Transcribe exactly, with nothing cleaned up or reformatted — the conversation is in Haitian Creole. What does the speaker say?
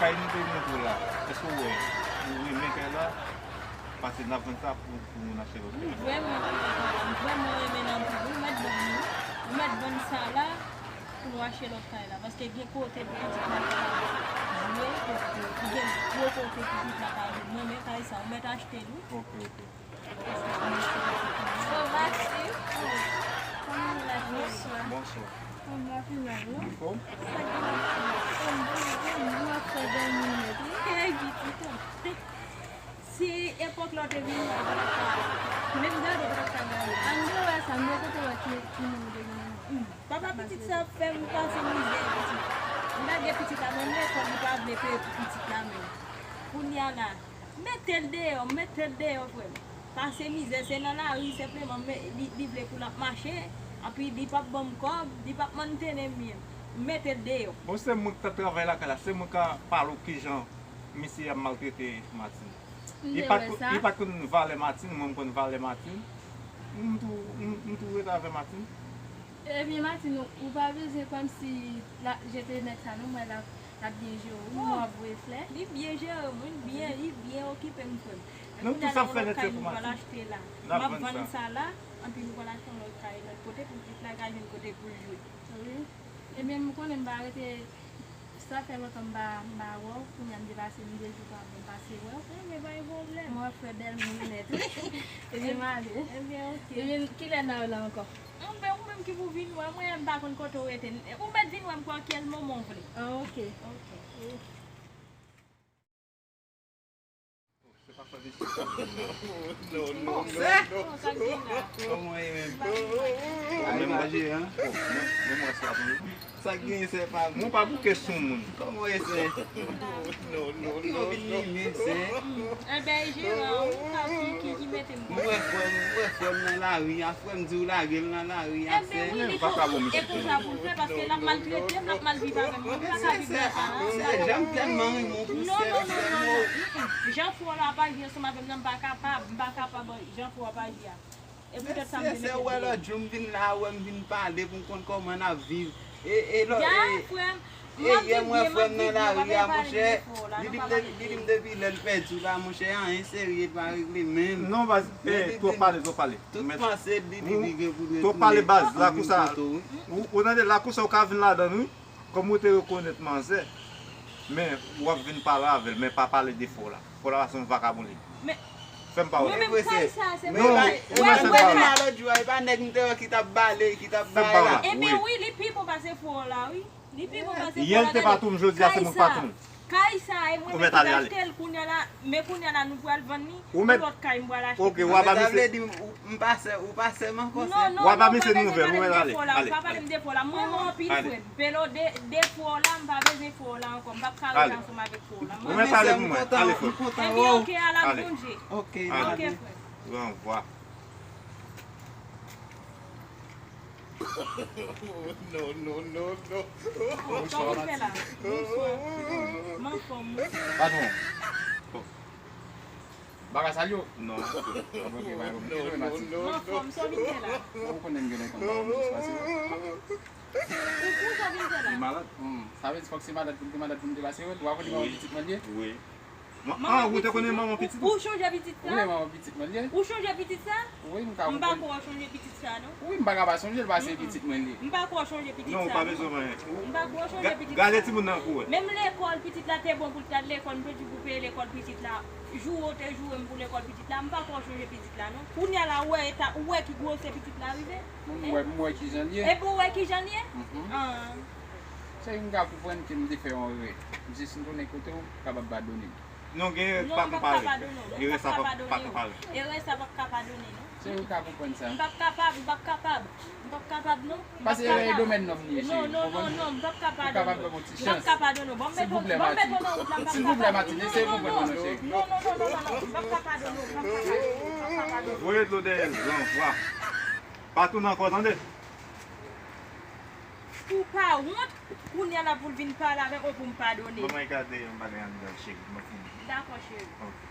Kay nou te montre w la, èske w wè, ou renmen kay la? Paske n ap vann sa pou, pou moun achte lòt kay. M vrèman renmen kay la, m vrèman renmen l anpil. Ou mèt vann li, ou mèt vann sa la pou nou achte lòt kay la. Paske gen kote pou pitit la ka jwe, pou, pou, gen gwo kote pou pitit la ka jwe. M renmen kay sa, ou mèt achte l wi. Ok, ok. Oh, Maxime. Kòman w ye la, cheri? Bonswa. Bonswa. Anba final, non? Anfòm? Sa gen la? Anfòm, bon, bon, bon, ap fè dènye minit, wi. Hey, pitit, oh. Se epòk lè w te vin la, w pa t ap ka menm gade, w pa t ap ka gade. An nou wè sa, m te kote wè ki, ki moun ou te gen nan men. Papa pitit sa ap fè m pase mizè, pitit. M lage pitit la nan lekòl, li pa vle peye pou pitit la menm. Kounye a la, mete l deyò, mete l deyò, frè m. Pase mizè, se nan lari senpleman, men li, li vle pou l ap mache, anpi li p ap ban m kòb, li p ap manntene m byen. Mete l deyò. Bon, se mwen k t ap travay lakay la, se mwen k ap pale w kijan misye ap maltrete Martine. Li pa t, li pa t konn valè Martine, mwen m konn valè Martine. M tou, m, m tou rete avè Martine. Ebyen, Martine, ou, ou pa bezwen kòmsi l ap jete nèg sa, non, m wè l ap, l ap byen jere w, wi, mwen ap voye flè. Li byen jere m, wi, byen, li byen okipe m, frè m. Men kounye a la, yon lòt kay nou pral achte la. M ap vann sa la, anpi nou pral achte yon lòt kay lòt kote pou pitit la ka jwenn kote pou l jwe. Wi. Ebyen, m konnen m pa rete Sa fè lontan m pa, m pa wè w, kounye a m te pase m de jou pa m pase wè w. Ebyen, pa gen pwoblèm. Mwen frè bèl moun nèt, wi. Ebyen, m ale. Ebyen, ok. Ebyen, kilè n a wè la ankò? Anben, ou menm ki pou vin wè mwen, m pa konn kote w rete. Ou mèt vin wè m kwalkyè moman w vle. Ah, ok. Ok. Bon, sè. Kòman w ye menm? Sa k genyen, sè pa m? Mwen pa bouke sou moun. Kòman w ye, sè? Epi w vin limen, sè. Enben, e jeran an wi, ki, ki, ki mete m konsa. Mwen wè frè m, mwen wè frè m nan lari a, frè m di w lage l nan lari a, sè. Enben wi, li tou, e konsa pou l fè, paske l ap maltrete m, l ap mal viv avè m. Mwen pa ka viv nan sa, non. Sè, jan m tèlman renmen w pou sè, sè m. Non, non, non, non, non. Jan fò la pa jwe ansanm avè m nan, m pa kapab, m pa kapab jan fò a pa jwe a. E poutèt sa m te mete l deyò. Sè, sè, wè lòt jou m vin la, wè m vin pale pou m konn kòman n ap viv. E, e lò, e, e yè m wè frè m nan lari a, monchè. Li di m de-, li di m depi lè l pèdi w la, monchè, anyen serye pa regle menm. Non, baz, twòp pale, twòp pale. Tout panse li, li, li gen pou l retounen. Twòp pale, baz, lakou sa. Ou, ou tande, lakou sa, ou ka vin ladan l, wi. Kòm ou te rekonèt manzè, men w ap vin pale avè l, men pa pale de fò la. Fò la pa se yon vakabon li ye. Fè m pawòl. Mwen menm kay sa, se mwen. Non, ou wè, ou wè, fè m pawòl la. Lòt jou a, e pa nèg m te wè ki t ap bale, ki t ap bay la. Ebyen wi, li pi bon pase fò la, wi. Li pi bon pase fò la. Yè l te patwon m, jodi a se mwen k patwon l. Kay sa, e mwen menm ki t achte l kounye a la, men kounye a la nou pral vann li, yon lòt kay m pral achte. Ok, w ap ba misye. Sa vle di m, ou, m pa sè, ou pa sè m ankò, sè. Non, non, non, mwen menm m pa pale m de fò la, ou pa pale m de fò la. Mwen renmen w anpil, frè m. Pelo de, de fò la, m pa bezwen fò la ankò. M p ap ka rete ansanm avèk fò la. Mwen renmen w. Mwen pale pou mwen. Ale, frè. Ebyen, ok, al ak Bondye. Ok, frè. Ranvwa. Non, non, non, non. Kòman w fè la? Bonswa. M anfòm, wi. Patwon. Bagay sa yo? Non. Ok, bagay yo. Mwen anfòm, sa w vin fè la? Ou konnen m gen lontan m pa wè misye pase. Ou, ou sa w vin fè la? Li malad. Hmm. Sa vle di fòk se malad pou l te malad pou m te pase wè l. Ou pa konnen manman pitit mwen li ye? Wi. Ah, ou te konnen manman pitit ou? Ou chonje pitit sa? Wi, manman pitit mwen li ye. Ou chonje pitit sa? Wi, m ka konprann. M pa kwè w chonje pitit sa, non. Wi, m pa ka pa sonje l, paske pitit mwen li ye. M pa kwè w chonje pitit sa, non. Non, ou pa bezwen manyen. M pa kwè w chonje pitit sa. Gade timoun nan pou wè. Menm lekòl, pitit la te bon pou l t al lekòl, m te di w pou peye lekòl pitit la. Joure w te joure m pou lekòl pitit la, m pa kwè w chonje pitit la, non. Kounye a la, ou wè eta, ou wè ki gwosè pitit la rive? M wè, m wè kijan l ye. Epi w wè kijan l ye? Mhm. Ah. Cheri, m ka konprann ke m te fè yon erè. Jis m tounen kote w, ou kapab padone m. Non, gen erè pa konpare. Erè sa pa, pa konpare. Erè sa p ap ka padone, non. Cheri, ou ka konprann sa. M p ap kapab, m p ap kapab. M p ap kapab, non. Paske erè e domèn nonm li ye, cheri. Non, non, non, non, m p ap ka padone w. Ou kapab ban m yon ti chans. M p ap ka padone w. Ban m mete w, ban m mete w nan wout la, m p ap ka padone w. Silvouplè, Martine, eseye konprann mwen non, cheri. Non, non, non, non, non, non, m p ap ka padone w, m p ap ka padone w, m p ap ka padone w. Voye dlo dèyè l, ranvwa. Pa tounen ankò, tande. Ou pa wont, kounye a la pou l vin pale avè m, ou pou m padone. Ban mwen gade yon bagay anndan, cheri, mwen fini. Dakò, cheri. Ok.